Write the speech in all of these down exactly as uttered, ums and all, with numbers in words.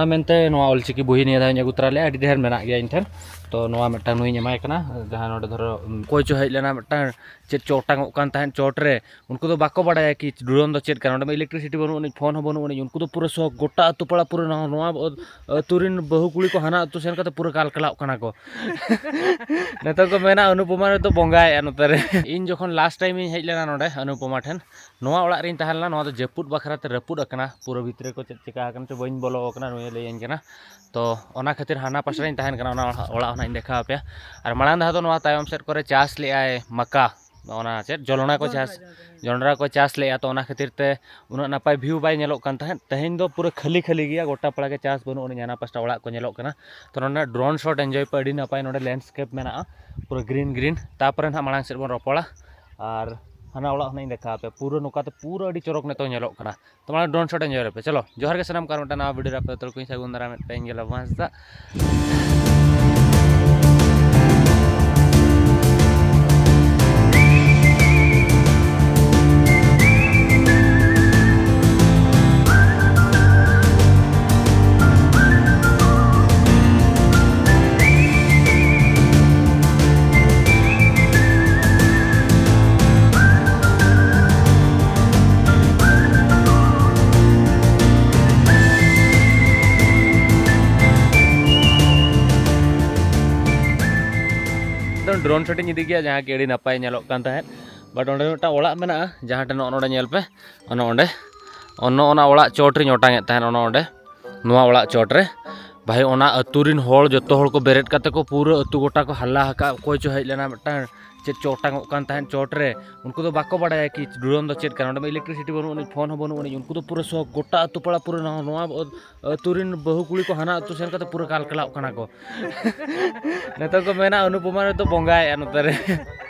ᱚᱱᱟ ᱢᱮᱱᱛᱮ ᱱᱚᱣᱟ ᱚᱞᱪᱤᱠᱤ ᱵᱳᱭ ᱱᱤᱭᱟᱹ ᱫᱷᱟᱣ ᱤᱧ ᱟᱹᱜᱩ ᱛᱚᱨᱟ ᱞᱮᱫᱼᱟ, ᱟᱹᱰᱤ ᱰᱷᱮᱨ ᱢᱮᱱᱟᱜ ᱜᱮᱭᱟ ᱤᱧ ᱴᱷᱮᱱ᱾ ᱛᱚ ᱱᱚᱣᱟ ᱢᱤᱫᱴᱟᱝ ᱱᱩᱭᱤᱧ ᱮᱢᱟᱭ ᱠᱟᱱᱟ, ᱡᱟᱦᱟᱸ ᱱᱚᱰᱮ ᱫᱷᱚᱨᱚ, ᱚᱠᱚᱭ ᱪᱚ ᱦᱮᱡ ᱞᱮᱱᱟ ᱢᱤᱫᱴᱟᱝ, ᱪᱮᱫ ᱪᱚ ᱚᱴᱟᱝᱚᱜ ᱠᱟᱱ ᱛᱟᱦᱮᱸᱫ ᱪᱚᱴ ᱨᱮ, ᱩᱱᱠᱩ ᱫᱚ ᱵᱟᱠᱚ ᱵᱟᱲᱟᱭᱟ ᱠᱤ drone ᱫᱚ ᱪᱮᱫ ᱠᱟᱱᱟ, ᱚᱸᱰᱮ ᱢᱟ electricity ᱵᱟᱹᱱᱩᱜ ᱟᱹᱱᱤᱡ, ᱯᱷᱳᱱ ᱦᱚᱸ ᱵᱟᱹᱱᱩᱜ ᱟᱹᱱᱤᱡ, ᱩᱱᱠᱩ ᱫᱚ ᱯᱩᱨᱟᱹ ᱥᱚᱠ, ᱜᱚᱴᱟ ᱟᱹᱛᱩ ᱯᱟᱲᱟ ᱯᱩᱨᱟᱹ ᱱᱚᱣᱟ, ᱱᱚᱣᱟ ᱟᱹᱛᱩ ᱨᱮᱱ ᱵᱟᱹᱦᱩ ᱠᱩᱲᱤ ᱠᱚ ᱦᱟᱱᱟ ᱟᱹᱛᱩ ᱥᱮᱱ ᱠᱟᱛᱮ ᱯᱩᱨᱟᱹ ᱠᱟᱞᱠᱟᱞᱟᱜ ᱠᱟᱱᱟ ᱠᱚ᱾ ᱱᱤᱛᱚᱜ ᱠᱚ ᱢᱮᱱᱟ ᱚᱱᱩᱯᱚᱢᱟ ᱨᱮᱫᱚ ᱵᱚᱸᱜᱟᱭᱮᱫᱼᱟ ᱱᱚᱛᱮ ᱨᱮ᱾ ᱤᱧ ᱡᱚᱠᱷᱚᱱ last time ᱤᱧ ᱦᱮᱡ ᱞᱮᱱᱟ ᱱᱚᱰᱮ ᱚᱱᱩᱯᱚᱢᱟ ᱴᱷᱮᱱ, ᱱᱚᱣᱟ ᱚᱲᱟᱜ ᱨᱤᱧ ᱛᱟᱦᱮᱸ ᱞᱮᱱᱟ, ᱱᱚᱣᱟ ᱫᱚ ᱡᱟᱹᱯᱩᱫ ᱵᱟᱠᱷᱨᱟ ᱛᱮ ᱨᱟᱹᱯᱩᱫ ᱟᱠᱟᱱᱟ, ᱯᱩᱨᱟᱹ ᱵᱷᱤᱛᱨᱤ ᱠᱚ ᱪᱮᱫ ᱪᱮᱠᱟ ᱟᱠᱟᱱᱟ ᱪᱚ ᱵᱟᱹᱧ ᱵᱚᱞᱚ ᱟᱠᱟᱱᱟ, ᱱᱩᱭᱮ ᱞᱟᱹᱭᱟᱹᱧ ᱠᱟᱱᱟ᱾ ᱛᱚ ᱚᱱᱟ ᱠᱷᱟᱹᱛᱤᱨ ᱦᱟᱱᱟ ᱯᱟᱥᱴᱟ ᱨᱤᱧ ᱛᱟᱦᱮᱱ ᱠᱟᱱᱟ, ᱚᱱᱟ ᱚᱲᱟᱜ ᱦᱚᱸ ᱱᱟᱜ ᱤᱧ ᱫᱮᱠᱷᱟᱣ ᱟᱯᱮᱭᱟ᱾ ᱟᱨ ᱢᱟᱲᱟᱝ ᱫᱷᱟᱣ ᱫᱚ ᱱᱚᱣᱟ ᱛᱟᱭᱚᱢ ᱥᱮᱫ ᱠᱚᱨᱮ ᱪᱟᱥ ᱞᱮᱜᱼᱟᱭ ᱢᱟᱠᱟ, ᱚᱱᱟ ᱪᱮᱫ ᱡᱚᱱᱰᱨᱟ ᱠᱚ ᱪᱟᱥ, ᱡᱚᱱᱰᱨᱟ ᱠᱚ ᱪᱟᱥ ᱞᱮᱜᱼᱟ, ᱛᱚ ᱚᱱᱟ ᱠᱷᱟᱹᱛᱤᱨ ᱛᱮ ᱩᱱᱟᱹᱜ ᱱᱟᱯᱟᱭ view ᱵᱟᱭ ᱧᱮᱞᱚᱜ ᱠᱟᱱ ᱛᱟᱦᱮᱸᱫ᱾ ᱛᱮᱦᱮᱧ ᱫᱚ ᱯᱩᱨᱟᱹ ᱠᱷᱟᱹᱞᱤ ᱠᱷᱟᱹᱞᱤ ᱜᱮᱭᱟ, ᱜᱚᱴᱟ ᱯᱟᱲᱟ ᱜᱮ ᱪᱟᱥ ᱵᱟᱹᱱᱩᱜ ᱟᱹᱱᱤᱡ, ᱦᱟᱱᱟ ᱯᱟᱥᱴᱟ ᱚᱲᱟᱜ ᱠᱚ ᱧᱮᱞᱚᱜ ᱠᱟᱱᱟ᱾ ᱛᱚ ᱱᱚᱰᱮ drone shot enjoy ᱯᱮ, ᱟᱹᱰᱤ ᱱᱟᱯᱟᱭ ᱱᱚᱰᱮ landscape ᱢᱮᱱᱟᱜᱼᱟ, ᱯᱩᱨᱟᱹ green green᱾ ᱛᱟᱯᱚᱨᱮ ᱱᱟᱦᱟᱜ ᱢᱟᱲᱟᱝ ᱥᱮᱫ ᱵᱚᱱ ᱨᱚᱯᱚᱲᱟ ᱟᱨ ᱦᱟᱱᱟ ᱚᱲᱟᱜ ᱦᱚᱸ ᱱᱟᱜ ᱤᱧ ᱫᱮᱠᱷᱟᱣ ᱟᱯᱮᱭᱟ, ᱯᱩᱨᱟᱹ ᱱᱚᱝᱠᱟ ᱛᱮ ᱯᱩᱨᱟᱹ ᱟᱹᱰᱤ ᱪᱚᱨᱚᱠ ᱱᱤᱛᱚᱜ ᱧᱮᱞᱚᱜ ᱠᱟᱱᱟ᱾ ᱛᱚ ᱢᱟᱲᱟᱝ drone shot enjoy ᱨᱮᱯᱮ᱾ ᱪᱚᱞᱚ, ᱡᱚᱦᱟᱨ ᱜᱮ ᱥᱟᱱᱟᱢ ᱠᱚ, ᱟᱨ ᱢᱤᱫᱴᱟᱝ ᱱᱟᱣᱟ video ᱨᱮ ᱟᱯᱮ ᱡᱚᱛᱚ ᱠᱚᱧ ᱥᱟᱹᱜᱩᱱ ᱫᱟᱨᱟᱢᱮᱫ ᱯᱮᱭᱟ, ᱤᱧ ᱜᱮ ᱞᱟᱵᱷ ᱦᱟᱸᱥᱫᱟ᱾ ᱮᱠᱫᱚᱢ drone shot ᱤᱧ ᱤᱫᱤ ᱜᱮᱭᱟ, ᱡᱟᱦᱟᱸ ᱠᱤ ᱟᱹᱰᱤ ᱱᱟᱯᱟᱭ ᱧᱮᱞᱚᱜ ᱠᱟᱱ ᱛᱟᱦᱮᱸᱫ᱾ But ᱚᱸᱰᱮ ᱢᱤᱫᱴᱟᱝ ᱚᱲᱟᱜ ᱢᱮᱱᱟᱜᱼᱟ, ᱡᱟᱦᱟᱸ ᱴᱷᱮᱱ ᱱᱚᱜᱼᱚ ᱱᱚᱰᱮ ᱧᱮᱞ ᱯᱮ, ᱚᱱᱮ ᱚᱸᱰᱮ, ᱚᱱᱮ ᱚᱱᱟ ᱚᱲᱟᱜ ᱪᱚᱴ ᱨᱤᱧ ᱚᱴᱟᱝ ᱮᱫ ᱛᱟᱦᱮᱸᱫ, ᱚᱱᱮ ᱚᱸᱰᱮ, ᱱᱚᱣᱟ ᱚᱲᱟᱜ ᱪᱚᱴ ᱨᱮ᱾ ᱵᱷᱟᱭ, ᱚᱱᱟ ᱟᱹᱛᱩ ᱨᱤᱱ ᱦᱚᱲ ᱡᱚᱛᱚ ᱦᱚᱲ ᱠᱚ ᱵᱮᱨᱮᱫ ᱠᱟᱛᱮ ᱠᱚ ᱯᱩᱨᱟᱹ ᱟᱹᱛᱩ ᱜᱚᱴᱟ ᱠᱚ ᱦᱟᱞᱞᱟ ᱟᱠᱟᱫᱼᱟ, ᱚᱠᱚᱭ ᱪᱚ ᱦᱮᱡ ᱞᱮᱱᱟ ᱢᱤᱫᱴᱟᱝ, ᱪᱮᱫ ᱪᱚ ᱚᱴᱟᱝᱚᱜ ᱠᱟᱱ ᱛᱟᱦᱮᱸᱫ ᱪᱚᱴ ᱨᱮ᱾ ᱩᱱᱠᱩ ᱫᱚ ᱵᱟᱠᱚ ᱵᱟᱲᱟᱭᱟ ᱠᱤ drone ᱫᱚ ᱪᱮᱫ ᱠᱟᱱᱟ, ᱚᱸᱰᱮ ᱢᱟ electricity ᱵᱟᱹᱱᱩᱜ ᱟᱹᱱᱤᱡ, ᱯᱷᱳᱱ ᱦᱚᱸ ᱵᱟᱹᱱᱩᱜ ᱟᱹᱱᱤᱡ, ᱩᱱᱠᱩ ᱫᱚ ᱯᱩᱨᱟᱹ ᱥᱚᱠ, ᱜᱚᱴᱟ ᱟᱹᱛᱩ ᱯᱟᱲᱟ ᱯᱩᱨᱟᱹ ᱱᱚᱣᱟ, ᱱᱚᱣᱟ ᱟᱹᱛᱩ ᱨᱤᱱ ᱵᱟᱹᱦᱩ ᱠᱩᱲᱤ ᱠᱚ ᱦᱟᱱᱟ ᱟᱹᱛᱩ ᱥᱮᱱ ᱠᱟᱛᱮ ᱯᱩᱨᱟᱹ ᱠᱟᱞᱠᱟᱞᱟᱜ ᱠᱟᱱᱟ ᱠᱚ᱾ ᱱᱤᱛᱚᱜ ᱠᱚ ᱢᱮᱱᱟ ᱚᱱᱩᱯᱚᱢᱟ ᱨᱮᱫᱚ ᱵᱚᱸᱜᱟᱭᱮᱫᱼᱟ ᱱᱚᱛᱮ ᱨᱮ᱾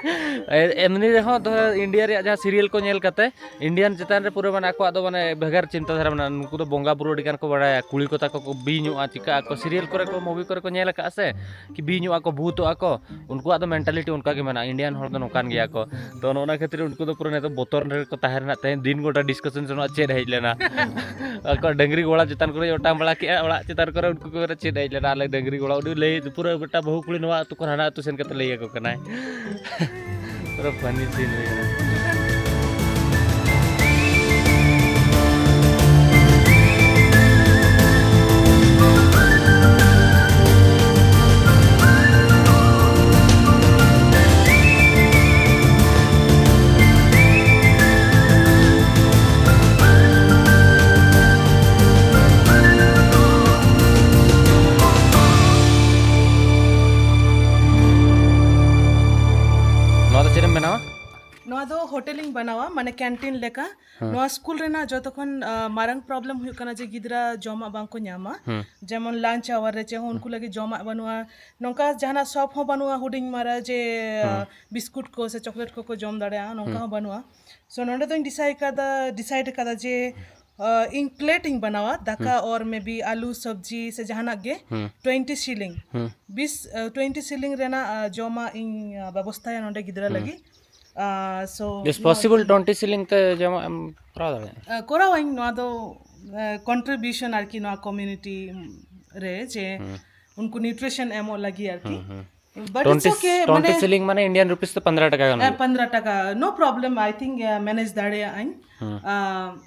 ᱮ-, ᱮᱢᱱᱤ ᱨᱮᱦᱚᱸ ᱫᱚ ᱤᱱᱰᱤᱭᱟ ᱨᱮᱭᱟᱜ ᱡᱟᱦᱟᱸ ᱥᱤᱨᱤᱭᱟᱞ ᱠᱚ ᱧᱮᱞ ᱠᱟᱛᱮ, ᱤᱱᱰᱤᱭᱟᱱ ᱪᱮᱛᱟᱱ ᱨᱮ ᱯᱩᱨᱟᱹ ᱢᱟᱱᱮ ᱟᱠᱚᱣᱟᱜ ᱫᱚ ᱢᱟᱱᱮ ᱵᱷᱮᱜᱟᱨ ᱪᱤᱱᱛᱟᱹ ᱫᱷᱟᱨᱟ ᱢᱮᱱᱟᱜᱼᱟ᱾ ᱱᱩᱠᱩ ᱫᱚ ᱵᱚᱸᱜᱟ ᱵᱩᱨᱩ ᱟᱹᱰᱤ ᱜᱟᱱ ᱠᱚ ᱵᱟᱲᱟᱭᱟ, ᱠᱩᱲᱤ ᱠᱚ ᱛᱟᱠᱚ ᱠᱚ ᱵᱤᱧᱚᱜᱼᱟ, ᱪᱤᱠᱟᱹᱜ ᱟᱠᱚ, ᱥᱤᱨᱤᱭᱟᱞ ᱠᱚᱨᱮ ᱠᱚ, ᱢᱩᱵᱷᱤ ᱠᱚᱨᱮ ᱠᱚ ᱧᱮᱞ ᱟᱠᱟᱫᱼᱟ ᱥᱮ, ᱠᱤ ᱵᱤᱧᱚᱜᱼᱟ ᱠᱚ, ᱵᱷᱩᱛᱚᱜᱼᱟ ᱠᱚ, ᱩᱱᱠᱩᱣᱟᱜ ᱫᱚ ᱢᱮᱱᱴᱟᱞᱤᱴᱤ ᱚᱱᱠᱟ ᱜᱮ ᱢᱮᱱᱟᱜᱼᱟ, ᱤᱱᱰᱤᱭᱟᱱ ᱦᱚᱲ ᱫᱚ ᱱᱚᱝᱠᱟᱱ ᱜᱮᱭᱟ ᱠᱚ᱾ ᱛᱚ ᱱᱚᱜᱼᱚ ᱱᱚᱣᱟ ᱠᱷᱟᱹᱛᱤᱨ ᱩᱱᱠᱩ ᱫᱚ ᱯᱩᱨᱟᱹ ᱱᱤᱛᱚᱜ ᱵᱚᱛᱚᱨ ᱨᱮᱠᱚ ᱛᱟᱦᱮᱸ ᱨᱮᱱᱟᱜ ᱛᱮᱦᱮᱧ ᱫᱤᱱ ᱜᱚᱴᱟ ᱰᱤᱥᱠᱟᱥᱚᱱ ᱥᱮᱱᱚᱜᱼᱟ ᱪᱮᱫ ᱦᱮᱡ ᱞᱮᱱᱟ᱾ ᱟᱠᱚᱣᱟᱜ ᱰᱟᱹᱝᱨᱤ ᱜᱚᱲᱟ ᱪᱮᱛᱟᱱ ᱠᱚᱨᱮ ᱚᱴᱟᱝ ᱵᱟᱲᱟ ᱠᱮᱜᱼᱟ, ᱚᱲᱟᱜ ᱪᱮᱛᱟᱱ ᱠᱚᱨᱮ ᱩᱱᱠᱩ ᱠᱚ ᱢᱮᱱᱟ ᱪᱮᱫ ᱦᱮᱡ ᱞᱮᱱᱟ, ᱟᱞᱮ ᱰᱟᱹᱝᱨᱤ ᱜᱚᱲᱟ ᱩᱱᱤ ᱞᱟᱹᱭ ᱯᱩᱨᱟᱹ ᱢᱤᱫᱴᱟᱝ ᱵᱟᱹᱦᱩ ᱠᱩᱲᱤ ᱱᱚᱣᱟ ᱟᱹᱛᱩ ᱠᱷᱚᱱ ᱦᱟᱱᱟ ᱟᱹᱛᱩ ᱥᱮᱱ ᱠᱟᱛᱮ ᱞᱟᱹᱭ ᱟᱠᱚ ᱠᱟᱱᱟᱭ᱾ ᱯᱩᱨᱟᱹ ᱯᱷᱟᱱᱤ ᱥᱤᱱ ᱦᱩᱭ ᱠᱟᱱᱟ᱾ ᱱᱚᱣᱟ ᱫᱚ ᱪᱮᱫ ᱮᱢ ᱵᱮᱱᱟᱣᱟ? ᱱᱚᱣᱟ ᱫᱚ ᱦᱳᱴᱮᱞ ᱤᱧ ᱵᱮᱱᱟᱣᱟ, ᱢᱟᱱᱮ ᱠᱮᱱᱴᱤᱱ ᱞᱮᱠᱟ᱾ ᱦᱮᱸ᱾ ᱱᱚᱣᱟ ᱥᱠᱩᱞ ᱨᱮᱱᱟᱜ ᱡᱚᱛᱚ ᱠᱷᱚᱱ, ᱟ, ᱢᱟᱨᱟᱝ ᱯᱨᱚᱵᱞᱮᱢ ᱦᱩᱭᱩᱜ ᱠᱟᱱᱟ ᱡᱮ ᱜᱤᱫᱽᱨᱟᱹ ᱡᱚᱢᱟᱜ ᱵᱟᱝ ᱠᱚ ᱧᱟᱢᱟ᱾ ᱦᱮᱸ᱾ ᱡᱮᱢᱚᱱ ᱞᱟᱧᱪ ᱟᱣᱟᱨ ᱨᱮ ᱪᱮᱫ ᱦᱚᱸ ᱩᱱᱠᱩ ᱞᱟᱹᱜᱤᱫ ᱡᱚᱢᱟᱜ ᱵᱟᱹᱱᱩᱜᱼᱟ᱾ ᱱᱚᱝᱠᱟ ᱡᱟᱦᱟᱱᱟᱜ ᱥᱚᱯ ᱦᱚᱸ ᱵᱟᱹᱱᱩᱜᱼᱟ ᱦᱩᱰᱤᱧ ᱢᱟᱨᱟ ᱡᱮ, ᱟ, ᱦᱮᱸ᱾ ᱵᱤᱥᱠᱩᱴ ᱠᱚ ᱥᱮ ᱪᱚᱠᱞᱮᱴ ᱠᱚᱠᱚ ᱡᱚᱢ ᱫᱟᱲᱮᱭᱟᱜᱼᱟ, ᱱᱚᱝᱠᱟ ᱦᱮᱸ᱾ ᱦᱚᱸ ᱵᱟᱹᱱᱩᱜᱼᱟ᱾ ᱥᱳ ᱱᱚᱸᱰᱮ ᱫᱚᱧ ᱰᱤᱥᱟᱭᱤᱰ ᱠᱟᱫᱟ, ᱰᱤᱥᱟᱭᱤᱰ ᱠᱟᱫᱟ ᱡᱮ, ᱟ, ᱤᱧ ᱯᱞᱮᱴ ᱤᱧ ᱵᱮᱱᱟᱣᱟ, ᱫᱟᱠᱟ ᱦᱮᱸ᱾ ᱚᱨ ᱢᱮ ᱵᱤ ᱟᱞᱩ ᱥᱚᱵᱽᱡᱤ ᱥᱮ ᱡᱟᱦᱟᱱᱟᱜ ᱜᱮ, ᱦᱮᱸ᱾ Twenty ceiling. ᱦᱮᱸ᱾ ᱵᱤᱥ, ᱟ, ᱴᱩᱭᱮᱱᱴᱤ ᱥᱤᱞᱤᱝ ᱨᱮᱱᱟᱜ, ᱟ, ᱡᱚᱢᱟᱜ ᱤᱧ, ᱟ, ᱵᱮᱵᱚᱥᱛᱷᱟᱭᱟ ᱱᱚᱸᱰᱮ ᱜᱤᱫᱽᱨᱟᱹ ᱦᱮᱸ᱾ ᱞᱟᱹᱜᱤᱫ᱾ ᱟ, ᱥᱳ ᱡᱮ ᱱᱚᱣᱟ ᱯᱚᱥᱤᱵᱚᱞ ᱴᱩᱭᱮᱱᱴᱤ ᱥᱤᱞᱤᱝ ᱛᱮ ᱡᱚᱢᱟᱜ ᱮᱢ ᱠᱚᱨᱟᱣ ᱫᱟᱲᱮᱭᱟᱜᱼᱟ? ᱟ, ᱠᱚᱨᱟᱣᱟᱹᱧ, ᱱᱚᱣᱟ ᱫᱚ, ᱟ, ᱠᱚᱱᱴᱨᱤᱵᱤᱭᱩᱥᱚᱱ ᱟᱨᱠᱤ ᱱᱚᱣᱟ ᱠᱚᱢᱤᱭᱩᱱᱤᱴᱤ ᱨᱮ ᱡᱮ ᱦᱩᱸ᱾ ᱩᱱᱠᱩ ᱱᱤᱭᱩᱴᱨᱤᱥᱚᱱ ᱮᱢᱚᱜ ᱞᱟᱹᱜᱤᱫ ᱟᱨᱠᱤ᱾ ᱦᱩᱸ, ᱦᱩᱸ᱾ But it's twenty, okay, twenty ᱢᱟᱱᱮ, ᱥᱤᱞᱤᱝ ᱢᱟᱱᱮ ᱤᱱᱰᱤᱭᱟᱱ ᱨᱩᱯᱤᱥ ᱛᱮ ᱯᱚᱱᱫᱽᱨᱚ ᱴᱟᱠᱟ ᱜᱟᱱ ᱦᱮᱸ, ᱦᱩᱭᱩᱜᱼᱟ᱾ ᱯᱚᱱᱫᱽᱨᱚ ᱴᱟᱠᱟ, no problem, I think, ᱟ, ᱢᱮᱱᱮᱡᱽ ᱫᱟᱲᱮᱭᱟᱜ ᱟᱹᱧ᱾ ᱦᱩᱸ᱾ ᱟ,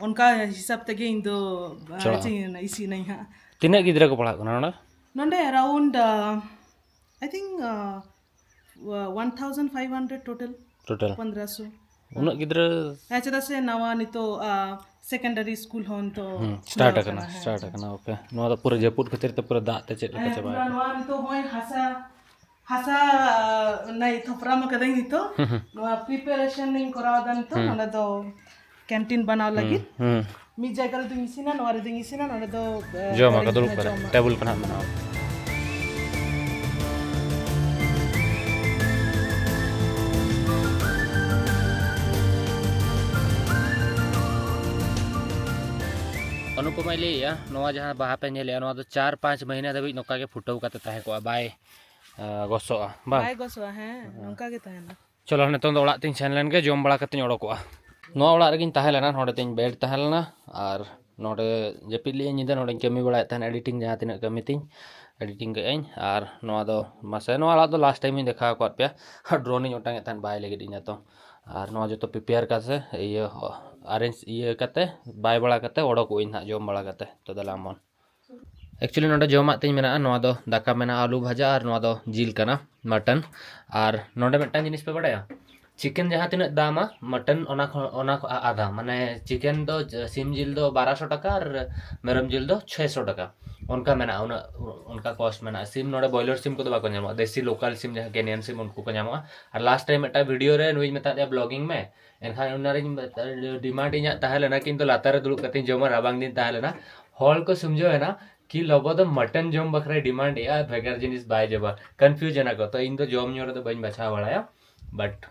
ᱚᱱᱠᱟ ᱦᱤᱥᱟᱹᱵ ᱛᱮᱜᱮ ᱤᱧ ᱫᱚ, ᱟ, ᱪᱟᱞᱟᱜᱼᱟ᱾ ᱤᱥᱤᱱ, ᱤᱥᱤᱱᱟᱹᱧ ᱦᱟᱸᱜ᱾ ᱛᱤᱱᱟᱹᱜ ᱜᱤᱫᱽᱨᱟᱹ ᱠᱚ ᱯᱟᱲᱦᱟᱜ ᱠᱟᱱᱟ ᱱᱚᱰᱮ? ᱱᱚᱰᱮ around, ᱟ, I think, ᱟ, one thousand five hundred total. Total? ᱯᱚᱱᱫᱽᱨᱚᱥᱚ᱾ ᱩᱱᱟᱹᱜ ᱜᱤᱫᱽᱨᱟᱹ? ᱦᱮᱸ, ᱪᱮᱫᱟᱜ ᱥᱮ ᱱᱟᱣᱟ ᱱᱤᱛᱚᱜ, ᱟ, ᱥᱮᱠᱮᱱᱰᱟᱨᱤ ᱥᱠᱩᱞ ᱦᱚᱸ ᱱᱤᱛᱚᱜ ᱦᱩᱸ, ᱠᱷᱩᱞᱟᱹᱣ ᱥᱴᱟᱨᱴ ᱟᱠᱟᱱᱟ, ᱟᱠᱟᱱᱟ, ᱦᱮᱸ᱾ ᱥᱴᱟᱨᱴ ᱟᱠᱟᱱᱟ, ᱳᱠᱮ᱾ ᱱᱚᱣᱟ ᱫᱚ ᱯᱩᱨᱟᱹ ᱡᱟᱹᱯᱩᱫ ᱠᱷᱟᱹᱛᱤᱨ ᱛᱮ ᱯᱩᱨᱟᱹ ᱫᱟᱜ ᱛᱮ ᱪᱮᱫ ᱞᱮᱠᱟ ᱦᱮᱸ, ᱪᱟᱵᱟ ᱯᱩᱨᱟᱹ ᱟᱠᱟᱱᱟ? ᱱᱚᱣᱟ ᱱᱤᱛᱚᱜ ᱦᱚᱸᱜᱼᱚᱭ ᱦᱟᱥᱟ, ᱦᱟᱥᱟ, ᱟ, ᱱᱟᱭ ᱛᱷᱚᱯᱨᱟᱢ ᱟᱠᱟᱫᱟᱹᱧ ᱱᱤᱛᱚᱜ᱾ ᱦᱩᱸ, ᱦᱩᱸ᱾ ᱱᱚᱣᱟ ᱯᱨᱤᱯᱟᱨᱮᱥᱚᱱ ᱤᱧ ᱠᱚᱨᱟᱣ ᱮᱫᱟ ᱱᱤᱛᱚᱜ᱾ ᱦᱩᱸ᱾ ᱱᱚᱸᱰᱮ ᱫᱚ ᱠᱮᱱᱴᱤᱱ ᱵᱮᱱᱟᱣ ᱦᱩᱸ, ᱞᱟᱹᱜᱤᱫ᱾ ᱦᱩᱸ᱾ ᱢᱤᱫ ᱡᱟᱭᱜᱟ ᱨᱮᱫᱚᱧ ᱤᱥᱤᱱᱟ, ᱱᱚᱣᱟ ᱨᱮᱫᱚᱧ ᱤᱥᱤᱱᱟ, ᱱᱚᱸᱰᱮ ᱫᱚ, ᱟ, ᱡᱚᱢ ᱟᱠᱚ, ᱜᱟᱹᱰᱤ ᱫᱩᱲᱩᱵ ᱨᱮᱱᱟᱜ ᱠᱟᱛᱮ, ᱡᱚᱢᱟᱜ᱾ ᱴᱮᱵᱩᱞ ᱠᱚ ᱱᱟᱦᱟᱜ ᱢᱮᱱᱟᱜᱼᱟ᱾ ᱢᱟᱭ ᱞᱟᱹᱭᱮᱜᱼᱟ, ᱱᱚᱣᱟ ᱡᱟᱦᱟᱸ ᱵᱟᱦᱟ ᱯᱮ ᱧᱮᱞᱮᱜᱼᱟ, ᱱᱚᱣᱟ ᱫᱚ ᱪᱟᱨ ᱯᱟᱸᱪ ᱢᱟᱹᱦᱱᱟᱹ ᱫᱷᱟᱹᱵᱤᱡ ᱱᱚᱝᱠᱟ ᱜᱮ ᱯᱷᱩᱴᱟᱹᱣ ᱠᱟᱛᱮ ᱛᱟᱦᱮᱸ ᱠᱚᱜᱼᱟ, ᱵᱟᱭ, ᱟ, ᱜᱚᱥᱚᱜᱼᱟ, ᱵᱟᱝ? ᱵᱟᱭ ᱜᱚᱥᱚᱜᱼᱟ, ᱦᱮᱸ, ᱱᱚᱝᱠᱟ ᱜᱮ ᱛᱟᱦᱮᱱᱟ᱾ ᱪᱚᱞᱚ, ᱱᱤᱛᱚᱝ ᱫᱚ ᱚᱲᱟᱜ ᱛᱤᱧ ᱥᱮᱱ ᱞᱮᱱ ᱜᱮ, ᱡᱚᱢ ᱵᱟᱲᱟ ᱠᱟᱛᱮᱧ ᱚᱰᱚᱠᱚᱜᱼᱟ᱾ ᱱᱚᱣᱟ ᱚᱲᱟᱜ ᱨᱮᱜᱮᱧ ᱛᱟᱦᱮᱸ ᱞᱮᱱᱟ, ᱱᱚᱰᱮ ᱛᱤᱧ ᱵᱮᱰ ᱛᱟᱦᱮᱸ ᱞᱮᱱᱟ, ᱟᱨ ᱱᱚᱰᱮ ᱡᱟᱹᱯᱤᱫ ᱞᱮᱜᱼᱟᱹᱧ ᱧᱤᱫᱟᱹ, ᱱᱚᱰᱮᱧ ᱠᱟᱹᱢᱤ ᱵᱟᱲᱟᱭᱮᱫ ᱛᱟᱦᱮᱱ, ᱮᱰᱤᱴᱤᱝ ᱡᱟᱦᱟᱸ ᱛᱤᱱᱟᱹᱜ ᱠᱟᱹᱢᱤ ᱛᱤᱧ, ᱮᱰᱤᱴᱤᱝ ᱠᱟᱜᱼᱟᱹᱧ᱾ ᱟᱨ ᱱᱚᱣᱟ ᱫᱚ, ᱢᱟᱥᱮ, ᱱᱚᱣᱟ ᱚᱲᱟᱜ ᱫᱚ ᱞᱟᱥᱴ ᱴᱟᱭᱤᱢ ᱤᱧ ᱫᱮᱠᱷᱟᱣ ᱟᱠᱟᱫ ᱯᱮᱭᱟ, ᱰᱨᱳᱱ ᱤᱧ ᱚᱴᱟᱝ ᱮᱫ ᱛᱟᱦᱮᱱ, ᱵᱟᱭ ᱞᱟᱹᱜᱤᱫ ᱤᱧ ᱱᱤᱛᱚᱝ᱾ ᱟᱨ ᱱᱚᱣᱟ ᱡᱚᱛᱚ ᱯᱨᱤᱯᱮᱭᱟᱨ ᱠᱟᱛᱮ, ᱤᱭᱟᱹ, ᱟᱨᱮᱧᱡᱽ ᱤᱭᱟᱹ ᱠᱟᱛᱮ, ᱵᱟᱭ ᱵᱟᱲᱟ ᱠᱟᱛᱮ ᱚᱰᱚᱠᱚᱜ ᱟᱹᱧ ᱱᱟᱦᱟᱜ ᱡᱚᱢ ᱵᱟᱲᱟ ᱠᱟᱛᱮ᱾ ᱛᱚ ᱫᱮᱞᱟ ᱢᱚᱱ᱾ Actually ᱱᱚᱰᱮ ᱡᱚᱢᱟᱜ ᱛᱤᱧ ᱢᱮᱱᱟᱜᱼᱟ, ᱱᱚᱣᱟ ᱫᱚ ᱫᱟᱠᱟ ᱢᱮᱱᱟᱜᱼᱟ, ᱟᱹᱞᱩ ᱵᱷᱟᱡᱟ, ᱟᱨ ᱱᱚᱣᱟ ᱫᱚ ᱡᱤᱞ ᱠᱟᱱᱟ, ᱢᱟᱴᱚᱱ᱾ ᱟᱨ ᱱᱚᱰᱮ ᱢᱤᱫᱴᱟᱝ ᱡᱤᱱᱤᱥ ᱯᱮ ᱵᱟᱲᱟᱭᱟ, ᱪᱤᱠᱮᱱ ᱡᱟᱦᱟᱸ ᱛᱤᱱᱟᱹᱜ ᱫᱟᱢᱟ ᱢᱟᱴᱚᱱ, ᱚᱱᱟ ᱠᱷᱚᱱ, ᱚᱱᱟ ᱠᱷᱚᱱ ᱟ-, ᱟᱫᱷᱟ, ᱢᱟᱱᱮ ᱪᱤᱠᱮᱱ ᱫᱚ ᱡ-, ᱥᱤᱢ ᱡᱤᱞ ᱫᱚ ᱵᱟᱨᱚᱥᱚ ᱴᱟᱠᱟ ᱟᱨ ᱢᱮᱨᱚᱢ ᱡᱤᱞ ᱫᱚ ᱪᱷᱚᱭᱥᱚ ᱴᱟᱠᱟ, ᱚᱱᱠᱟ ᱢᱮᱱᱟᱜᱼᱟ, ᱩᱱᱟᱹᱜ, ᱚᱱᱠᱟ ᱠᱚᱥᱴ ᱢᱮᱱᱟᱜᱼᱟ᱾ ᱥᱤᱢ ᱱᱚᱰᱮ ᱵᱚᱭᱞᱟᱨ ᱥᱤᱢ ᱠᱚᱫᱚ ᱵᱟᱠᱚ ᱧᱟᱢᱚᱜᱼᱟ, ᱫᱮᱥᱤ ᱞᱳᱠᱟᱞ ᱥᱤᱢ ᱡᱟᱦᱟᱸ ᱠᱮᱱᱤᱭᱟᱱ ᱥᱤᱢ ᱩᱱᱠᱩ ᱠᱚ ᱧᱟᱢᱚᱜᱼᱟ᱾ ᱟᱨ ᱞᱟᱥᱴ ᱴᱟᱭᱤᱢ ᱢᱤᱫᱴᱟᱝ ᱵᱷᱤᱰᱤᱭᱳ ᱨᱮ ᱱᱩᱭᱤᱧ ᱢᱮᱛᱟᱫ ᱫᱮᱭᱟ ᱵᱞᱚᱜᱤᱝ ᱢᱮ, ᱮᱱᱠᱷᱟᱱ ᱚᱱᱟ ᱨᱮᱧ ᱢᱮᱛᱟ-, ᱰᱤᱢᱟᱱᱰ ᱤᱧᱟᱹᱜ ᱛᱟᱦᱮᱸ ᱞᱮᱱᱟ, ᱠᱤᱱᱛᱩ ᱞᱟᱛᱟᱨ ᱨᱮ ᱫᱩᱲᱩᱵ ᱠᱟᱛᱮᱧ ᱡᱚᱢᱟ, ᱨᱟᱵᱟᱝ ᱫᱤᱱ ᱛᱟᱦᱮᱸ ᱞᱮᱱᱟ᱾ ᱦᱚᱲ ᱠᱚ ᱥᱩᱢᱡᱷᱟᱹᱣ ᱮᱱᱟ ᱠᱤ ᱞᱚᱵᱚ ᱫᱚ ᱢᱟᱴᱚᱱ ᱡᱚᱢ ᱵᱟᱠᱷᱨᱟᱭ ᱰᱤᱢᱟᱱᱰ ᱮᱜᱼᱟ, ᱵᱷᱮᱜᱟᱨ ᱡᱤᱱᱤᱥ ᱵᱟᱭ ᱡᱚᱢᱟ, ᱠᱚᱱᱯᱷᱤᱭᱩᱡᱽ ᱮᱱᱟ ᱠᱚ᱾ ᱛᱚ ᱤᱧ ᱫᱚ ᱡᱚᱢ ᱧᱩ ᱨᱮᱫᱚ ᱵᱟᱹᱧ ᱵᱟᱪᱷᱟᱣ ᱵᱟᱲᱟᱭᱟ, ᱵᱟᱴ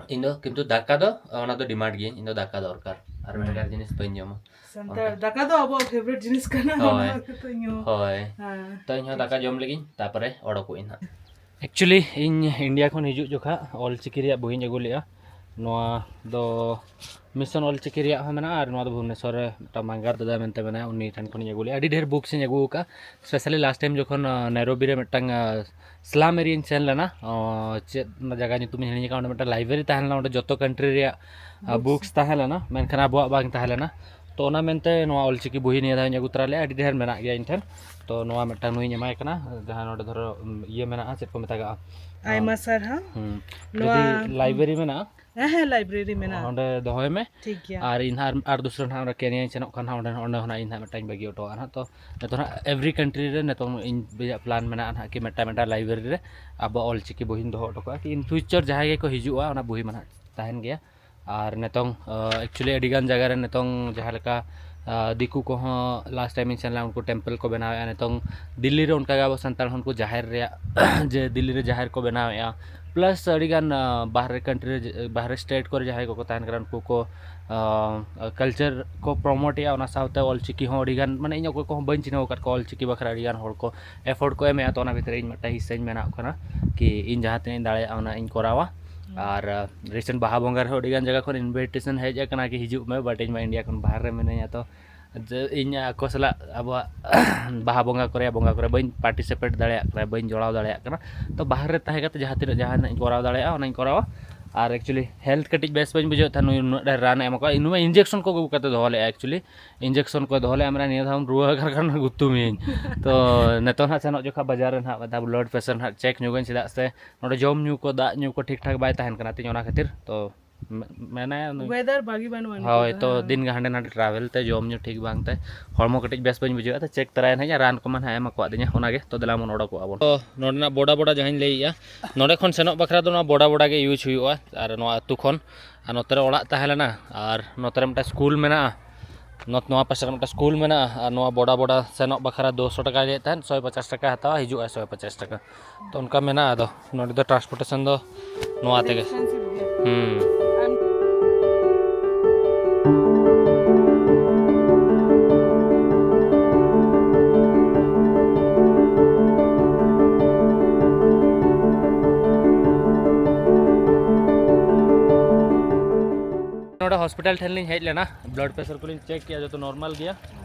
ᱤᱧ ᱫᱚ ᱠᱤᱱᱛᱩ ᱫᱟᱠᱟ ᱫᱚ, ᱚᱱᱟ ᱫᱚ ᱰᱤᱢᱟᱱᱰ ᱜᱤᱭᱟᱹᱧ, ᱤᱧ ᱫᱚ ᱫᱟᱠᱟ ᱫᱚᱨᱠᱟᱨ, ᱟᱨ ᱦᱮᱸ᱾ ᱵᱷᱮᱜᱟᱨ ᱡᱤᱱᱤᱥ ᱵᱟᱹᱧ ᱡᱚᱢᱟ᱾ ᱥᱟᱱᱛᱟᱲ ᱚᱱᱠᱟ᱾ ᱫᱟᱠᱟ ᱫᱚ ᱟᱵᱚᱣᱟᱜ ᱯᱷᱮᱵᱟᱨᱤᱴ ᱡᱤᱱᱤᱥ ᱠᱟᱱᱟ, ᱦᱳᱭ᱾ ᱚᱱᱟ ᱠᱷᱟᱹᱛᱤᱨ ᱤᱧ ᱦᱚᱸ ᱦᱳᱭ᱾ ᱦᱮᱸ᱾ ᱛᱚ ᱤᱧ ᱦᱚᱸ ᱫᱟᱠᱟ ᱡᱚᱢ ᱞᱮᱜᱤᱧ, ᱛᱟᱯᱚᱨᱮ ᱚᱰᱚᱠᱚᱜ ᱟᱹᱧ ᱦᱟᱸᱜ᱾ Actually ᱤᱧ ᱤᱱᱰᱤᱭᱟ ᱠᱷᱚᱱ ᱦᱤᱡᱩᱜ ᱡᱚᱠᱷᱟ ᱚᱞ ᱪᱤᱠᱤ ᱨᱮᱭᱟᱜ ᱵᱳᱭᱤᱧ ᱟᱹᱜᱩ ᱞᱮᱜᱼᱟ᱾ ᱱᱚᱣᱟ ᱫᱚ ᱢᱤᱥᱚᱱ ᱚᱞ ᱪᱤᱠᱤ ᱨᱮᱭᱟᱜ ᱦᱚᱸ ᱢᱮᱱᱟᱜᱼᱟ, ᱟᱨ ᱱᱚᱣᱟ ᱫᱚ ᱵᱷᱩᱵᱽᱱᱮᱥᱚᱨ ᱨᱮ ᱢᱤᱫᱴᱟᱝ ᱢᱟᱸᱜᱟᱨ ᱫᱟᱫᱟ ᱢᱮᱱᱛᱮ ᱢᱮᱱᱟᱭᱟ, ᱩᱱᱤ ᱴᱷᱮᱱ ᱠᱷᱚᱱᱤᱧ ᱟᱹᱜᱩ ᱞᱮᱜᱼᱟ᱾ ᱟᱹᱰᱤ ᱰᱷᱮᱨ ᱵᱩᱠᱥ ᱤᱧ ᱟᱹᱜᱩ ᱟᱠᱟᱫᱼᱟ᱾ ᱥᱯᱮᱥᱟᱞᱤ ᱞᱟᱥᱴ ᱴᱟᱭᱤᱢ ᱡᱚᱠᱷᱚᱱ, ᱟ, ᱱᱟᱭᱨᱳᱵᱤ ᱨᱮ ᱢᱤᱫᱴᱟᱝ, ᱟ, ᱥᱞᱟᱢ ᱮᱨᱤᱭᱟᱧ ᱥᱮᱱ ᱞᱮᱱᱟ, ᱚ, ᱪᱮᱫ ᱚᱱᱟ ᱡᱟᱭᱜᱟ ᱧᱩᱛᱩᱢ ᱤᱧ ᱦᱤᱲᱤᱧ ᱟᱠᱟᱫᱼᱟ, ᱚᱸᱰᱮ ᱢᱤᱫᱴᱟᱝ ᱞᱟᱭᱵᱨᱮᱨᱤ ᱛᱟᱦᱮᱸ ᱞᱮᱱᱟ, ᱚᱸᱰᱮ ᱡᱚᱛᱚ ᱠᱟᱱᱴᱨᱤ ᱨᱮᱭᱟᱜ, ᱟ, ᱵᱩᱠᱥ᱾ ᱵᱩᱠᱥ ᱛᱟᱦᱮᱸ ᱞᱮᱱᱟ, ᱢᱮᱱᱠᱷᱟᱱ ᱟᱵᱚᱣᱟᱜ ᱵᱟᱝ ᱛᱟᱦᱮᱸ ᱞᱮᱱᱟ᱾ ᱛᱚ ᱚᱱᱟ ᱢᱮᱱᱛᱮ ᱱᱚᱣᱟ ᱚᱞᱪᱤᱠᱤ ᱵᱳᱭ ᱱᱤᱭᱟᱹ ᱫᱷᱟᱣ ᱤᱧ ᱟᱹᱜᱩ ᱛᱚᱨᱟ ᱞᱮᱫᱼᱟ, ᱟᱹᱰᱤ ᱰᱷᱮᱨ ᱢᱮᱱᱟᱜ ᱜᱮᱭᱟ ᱤᱧ ᱴᱷᱮᱱ᱾ ᱛᱚ ᱱᱚᱣᱟ ᱢᱤᱫᱴᱟᱝ ᱱᱩᱭᱤᱧ ᱮᱢᱟᱭ ᱠᱟᱱᱟ, ᱡᱟᱦᱟᱸ ᱱᱚᱰᱮ ᱫᱷᱚᱨᱚ, ᱩᱢ, ᱤᱭᱟᱹ ᱢᱮᱱᱟᱜᱼᱟ, ᱪᱮᱫ ᱠᱚ ᱢᱮᱛᱟᱜᱟᱜᱼᱟ? ᱟᱭᱢᱟ ᱥᱟᱨᱦᱟᱣ᱾ ᱦᱩᱸ᱾ ᱱᱚᱣᱟ ᱡᱩᱫᱤ ᱞᱟᱭᱵᱨᱮᱨᱤ ᱢᱮᱱᱟᱜᱼᱟ, ᱦᱮᱸ, ᱦᱮᱸ, ᱞᱟᱭᱵᱨᱮᱨᱤ ᱢᱮᱱᱟᱜᱼᱟ᱾ ᱚᱸᱰᱮ ᱫᱚᱦᱚᱭ ᱢᱮ᱾ ᱴᱷᱤᱠ ᱜᱮᱭᱟ᱾ ᱟᱨ ᱤᱧ ᱦᱟᱸᱜ ᱟᱨ, ᱟᱨ ᱫᱩᱥᱨᱟ ᱱᱟᱦᱟᱜ ᱚᱸᱰᱮ ᱠᱮᱱᱤᱭᱟᱧ ᱥᱮᱱᱚᱜ ᱠᱷᱟᱱ ᱦᱟᱸᱜ ᱚᱸᱰᱮ, ᱚᱸᱰᱮ ᱦᱚᱸ ᱱᱟᱦᱟᱜ ᱤᱧ ᱦᱟᱸᱜ ᱢᱤᱫᱴᱟᱝ ᱤᱧ ᱵᱟᱹᱜᱤ ᱦᱚᱴᱚ ᱠᱟᱜᱼᱟ ᱱᱟᱦᱟᱜ᱾ ᱛᱚ ᱱᱤᱛᱚᱜ ᱱᱟᱦᱟᱜ every country ᱨᱮ ᱱᱤᱛᱚᱝ ᱤᱧ, ᱤᱧᱟᱹᱜ ᱯᱞᱟᱱ ᱢᱮᱱᱟᱜᱼᱟ ᱱᱟᱦᱟᱜ ᱠᱤ ᱢᱤᱫᱴᱟᱝ, ᱢᱤᱫᱴᱟᱝ ᱞᱟᱭᱵᱨᱮᱨᱤ ᱨᱮ ᱟᱵᱚᱣᱟᱜ ᱚᱞᱪᱤᱠᱤ ᱵᱳᱭ ᱤᱧ ᱫᱚᱦᱚ ᱦᱚᱴᱚ ᱠᱟᱜᱼᱟ, ᱠᱤ in future ᱡᱟᱦᱟᱸᱭ ᱜᱮᱠᱚ ᱦᱤᱡᱩᱜᱼᱟ ᱚᱱᱟ ᱵᱳᱭ ᱢᱟ ᱱᱟᱦᱟᱜ ᱛᱟᱦᱮᱱ ᱜᱮᱭᱟ᱾ ᱟᱨ ᱱᱤᱛᱚᱝ, ᱟ, actually ᱟᱹᱰᱤᱜᱟᱱ ᱡᱟᱭᱜᱟ ᱨᱮ ᱱᱤᱛᱚᱝ ᱡᱟᱦᱟᱸ ᱞᱮᱠᱟ, ᱟ, ᱫᱤᱠᱩ ᱠᱚᱦᱚᱸ ᱞᱟᱥᱴ ᱴᱟᱭᱤᱢ ᱤᱧ ᱥᱮᱱ ᱞᱮᱱᱟ, ᱩᱱᱠᱩ ᱴᱮᱢᱯᱮᱞ ᱠᱚ ᱵᱮᱱᱟᱣᱮᱫᱼᱟ᱾ ᱱᱤᱛᱚᱝ ᱫᱤᱞᱞᱤ ᱨᱮ ᱚᱱᱠᱟ ᱜᱮ ᱟᱵᱚ ᱥᱟᱱᱛᱟᱲ ᱦᱚᱸ ᱩᱱᱠᱩ ᱡᱟᱦᱮᱨ ᱨᱮᱭᱟᱜ ᱡᱮ ᱫᱤᱞᱞᱤ ᱨᱮ ᱡᱟᱦᱮᱨ ᱠᱚ ᱵᱮᱱᱟᱣᱮᱫᱼᱟ, ᱯᱞᱟᱥ ᱟᱹᱰᱤᱜᱟᱱ ᱵᱟᱦᱨᱮ ᱠᱟᱱᱴᱨᱤ ᱨᱮ, ᱵᱟᱦᱨᱮ ᱥᱴᱮᱴ ᱠᱚᱨᱮ ᱡᱟᱦᱟᱸᱭ ᱠᱚᱠᱚ ᱛᱟᱦᱮᱱ ᱠᱟᱱᱟ, ᱩᱱᱠᱩ ᱠᱚ ᱠᱟᱞᱪᱟᱨ ᱠᱚ ᱯᱨᱚᱢᱳᱴᱮᱜᱼᱟ᱾ ᱚᱱᱟ ᱥᱟᱶᱛᱮ ᱚᱞᱪᱤᱠᱤ ᱦᱚᱸ ᱟᱹᱰᱤᱜᱟᱱ, ᱢᱟᱱᱮ, ᱤᱧ ᱚᱠᱚᱭ ᱠᱚᱦᱚᱸ ᱵᱟᱹᱧ ᱪᱤᱱᱦᱟᱹᱣ ᱟᱠᱟᱫ ᱠᱚᱣᱟ ᱚᱞᱪᱤᱠᱤ ᱵᱟᱠᱷᱨᱟ ᱟᱹᱰᱤᱜᱟᱱ ᱦᱚᱲ ᱠᱚ ᱮᱯᱷᱳᱨᱴ ᱠᱚ ᱮᱢᱮᱜᱼᱟ᱾ ᱛᱚ ᱚᱱᱟ ᱵᱷᱤᱛᱨᱤ ᱤᱧ ᱢᱤᱫᱴᱟᱝ ᱦᱤᱥᱥᱟᱹᱧ ᱵᱮᱱᱟᱣ ᱠᱟᱱᱟ ᱠᱤ ᱤᱧ ᱡᱟᱦᱟᱸ ᱛᱤᱱᱟᱹᱜ ᱤᱧ ᱫᱟᱲᱮᱭᱟᱜᱼᱟ ᱚᱱᱟ ᱤᱧ ᱠᱚᱨᱟᱣᱟ᱾ ᱟᱨ ᱨᱤᱥᱮᱱᱴ ᱵᱟᱦᱟ ᱵᱚᱸᱜᱟ ᱨᱮᱦᱚᱸ ᱟᱹᱰᱤᱜᱟᱱ ᱡᱟᱭᱜᱟ ᱠᱷᱚᱱ ᱤᱱᱵᱷᱤᱴᱮᱥᱚᱱ ᱦᱮᱡ ᱟᱠᱟᱱᱟ ᱠᱤ ᱦᱤᱡᱩᱜ ᱢᱮ, ᱵᱟᱴ ᱤᱧ ᱢᱟ ᱤᱱᱰᱤᱭᱟ ᱠᱷᱚᱱ ᱵᱟᱦᱨᱮ ᱨᱮ ᱢᱤᱱᱟᱹᱧᱟ᱾ ᱛᱚ ᱡᱮ ᱤᱧ ᱟᱠᱚ ᱥᱟᱞᱟᱜ ᱟᱵᱚᱣᱟᱜ ᱵᱟᱦᱟ ᱵᱚᱸᱜᱟ ᱠᱚᱨᱮ, ᱵᱚᱸᱜᱟ ᱠᱚᱨᱮ ᱵᱟᱹᱧ ᱯᱟᱨᱴᱤᱥᱤᱯᱮᱴ ᱫᱟᱲᱮᱭᱟᱜ ᱠᱟᱱᱟ, ᱵᱟᱹᱧ ᱡᱚᱲᱟᱣ ᱫᱟᱲᱮᱭᱟᱜ ᱠᱟᱱᱟ᱾ ᱛᱚ ᱵᱟᱦᱨᱮ ᱨᱮ ᱛᱟᱦᱮᱸ ᱠᱟᱛᱮ ᱡᱟᱦᱟᱸ ᱛᱤᱱᱟᱹᱜ ᱡᱟᱦᱟᱱᱟᱜ ᱤᱧ ᱠᱚᱨᱟᱣ ᱫᱟᱲᱮᱭᱟᱜᱼᱟ ᱚᱱᱟᱧ ᱠᱚᱨᱟᱣᱟ᱾ ᱟᱨ ᱮᱠᱪᱩᱭᱮᱞᱤ ᱦᱮᱞᱛᱷ ᱠᱟᱹᱴᱤᱡ ᱵᱮᱥ ᱵᱟᱹᱧ ᱵᱩᱡᱷᱟᱹᱣᱮᱫ ᱛᱟᱦᱮᱱ, ᱱᱩᱭ ᱩᱱᱟᱹᱜ ᱰᱷᱮᱨ ᱨᱟᱱ ᱮ ᱮᱢ ᱠᱟᱜᱼᱟ, ᱱᱩᱭ ᱢᱟ ᱤᱧᱡᱮᱠᱥᱚᱱ ᱠᱚ ᱟᱹᱜᱩ ᱠᱟᱛᱮ ᱫᱚᱦᱚ ᱞᱮᱫᱼᱟ᱾ ᱮᱠᱪᱩᱭᱮᱞᱤ ᱤᱧᱡᱮᱠᱥᱚᱱ ᱠᱚ ᱫᱚᱦᱚ ᱞᱮᱫᱼᱟ, ᱢᱮᱱᱟ ᱱᱤᱭᱟᱹ ᱫᱷᱟᱣ ᱨᱩᱣᱟᱹ ᱟᱠᱟᱱ ᱠᱷᱟᱱ ᱜᱩᱛᱩ ᱢᱤᱭᱟᱹᱧ᱾ ᱛᱚ ᱱᱤᱛᱚᱜ ᱦᱟᱸᱜ ᱥᱮᱱᱚᱜ ᱡᱚᱠᱷᱚᱱ ᱵᱟᱡᱟᱨ ᱨᱮ ᱦᱟᱸᱜ ᱢᱤᱫ ᱫᱷᱟᱣ ᱵᱞᱟᱰ ᱯᱨᱮᱥᱟᱨ ᱦᱟᱸᱜ ᱪᱮᱠ ᱧᱚᱜᱟᱹᱧ, ᱪᱮᱫᱟᱜ ᱥᱮ ᱱᱚᱰᱮ ᱡᱚᱢ ᱧᱩ ᱠᱚ, ᱫᱟᱜ ᱧᱩ ᱠᱚ ᱴᱷᱤᱠ ᱴᱷᱟᱠ ᱵᱟᱭ ᱛᱟᱦᱮᱱ ᱠᱟᱱᱟ ᱛᱤᱧ, ᱚᱱᱟ ᱠᱷᱟᱹᱛᱤᱨ᱾ ᱛᱚ ᱢᱮ-, ᱢᱮᱱᱟᱭᱟ ᱱᱩᱭ᱾ ᱣᱮᱫᱟᱨ ᱵᱷᱟᱜᱤ ᱵᱟᱹᱱᱩᱜᱼᱟ ᱱᱤᱛᱚᱜ ᱦᱳᱭ, ᱫᱚ, ᱛᱚ ᱦᱮᱸ᱾ ᱫᱤᱱ ᱜᱮ ᱦᱟᱸᱰᱮ ᱱᱟᱰᱮ ᱴᱨᱟᱵᱷᱮᱞ ᱛᱮ ᱡᱚᱢ ᱧᱩ ᱴᱷᱤᱠ ᱵᱟᱝ ᱛᱮ ᱦᱚᱲᱢᱚ ᱠᱟᱹᱴᱤᱡ ᱵᱮᱥ ᱵᱟᱹᱧ ᱵᱩᱡᱷᱟᱹᱣᱮᱫᱼᱟ᱾ ᱛᱚ ᱪᱮᱠ ᱛᱚᱨᱟᱭᱟ ᱱᱟᱦᱟᱜ, ᱨᱟᱱ ᱠᱚᱢᱟ ᱱᱟᱦᱟᱜ ᱮᱢ ᱟᱠᱟᱫ ᱫᱤᱧᱟ, ᱚᱱᱟᱜᱮ᱾ ᱛᱚ ᱫᱮᱞᱟ ᱵᱚᱱ ᱚᱰᱚᱠᱚᱜᱼᱟ ᱵᱚᱱ᱾ ᱛᱚ ᱱᱚᱰᱮᱱᱟᱜ ᱵᱚᱰᱟ ᱵᱚᱰᱟ ᱡᱟᱦᱟᱸᱧ ᱞᱟᱹᱭᱮᱜᱼᱟ, ᱱᱚᱰᱮ ᱠᱷᱚᱱ ᱥᱮᱱᱚᱜ ᱵᱟᱠᱷᱨᱟ ᱫᱚ ᱱᱚᱣᱟ ᱵᱚᱰᱟ ᱵᱚᱰᱟ ᱜᱮ ᱤᱭᱩᱡᱽ ᱦᱩᱭᱩᱜᱼᱟ᱾ ᱟᱨ ᱱᱚᱣᱟ ᱟᱹᱛᱩ ᱠᱷᱚᱱ, ᱟᱨ ᱱᱚᱛᱮ ᱨᱮ ᱚᱲᱟᱜ ᱛᱟᱦᱮᱸ ᱞᱮᱱᱟ, ᱟᱨ ᱱᱚᱛᱮ ᱨᱮ ᱢᱤᱫᱴᱟᱝ ᱥᱠᱩᱞ ᱢᱮᱱᱟᱜᱼᱟ, ᱱᱚᱛ-, ᱱᱚᱣᱟ ᱯᱟᱥᱮ ᱨᱮ ᱢᱤᱫᱴᱟᱝ ᱥᱠᱩᱞ ᱢᱮᱱᱟᱜᱼᱟ, ᱟᱨ ᱱᱚᱣᱟ ᱵᱚᱰᱟ ᱵᱚᱰᱟ ᱥᱮᱱᱚᱜ ᱵᱟᱠᱷᱨᱟ ᱫᱩᱥᱚ ᱴᱟᱠᱟᱭ ᱞᱟᱹᱭᱮᱫ ᱛᱟᱦᱮᱸᱫ, ᱥᱚᱭ ᱯᱚᱪᱟᱥ ᱴᱟᱠᱟ ᱦᱟᱛᱟᱣᱟ, ᱦᱤᱡᱩᱜᱼᱟ ᱥᱚᱭ ᱯᱚᱪᱟᱥ ᱴᱟᱠᱟ᱾ ᱛᱚ ᱚᱱᱠᱟ ᱢᱮᱱᱟᱜᱼᱟ᱾ ᱟᱫᱚ ᱱᱚᱰᱮ ᱫᱚ ᱴᱨᱟᱱᱥᱯᱳᱨᱴᱮᱥᱚᱱ ᱫᱚ ᱱᱚᱣᱟ ᱛᱮᱜᱮ᱾ ᱦᱩᱸ᱾ ᱱᱚᱰᱮ ᱦᱚᱥᱯᱤᱴᱟᱞ ᱴᱷᱮᱱ ᱞᱤᱧ ᱦᱮᱡ ᱞᱮᱱᱟ, ᱵᱞᱟᱰ ᱯᱨᱮᱥᱟᱨ ᱠᱚᱞᱤᱧ ᱪᱮᱠ ᱠᱮᱜᱼᱟ, ᱡᱚᱛᱚ ᱱᱚᱨᱢᱟᱞ ᱜᱮᱭᱟ᱾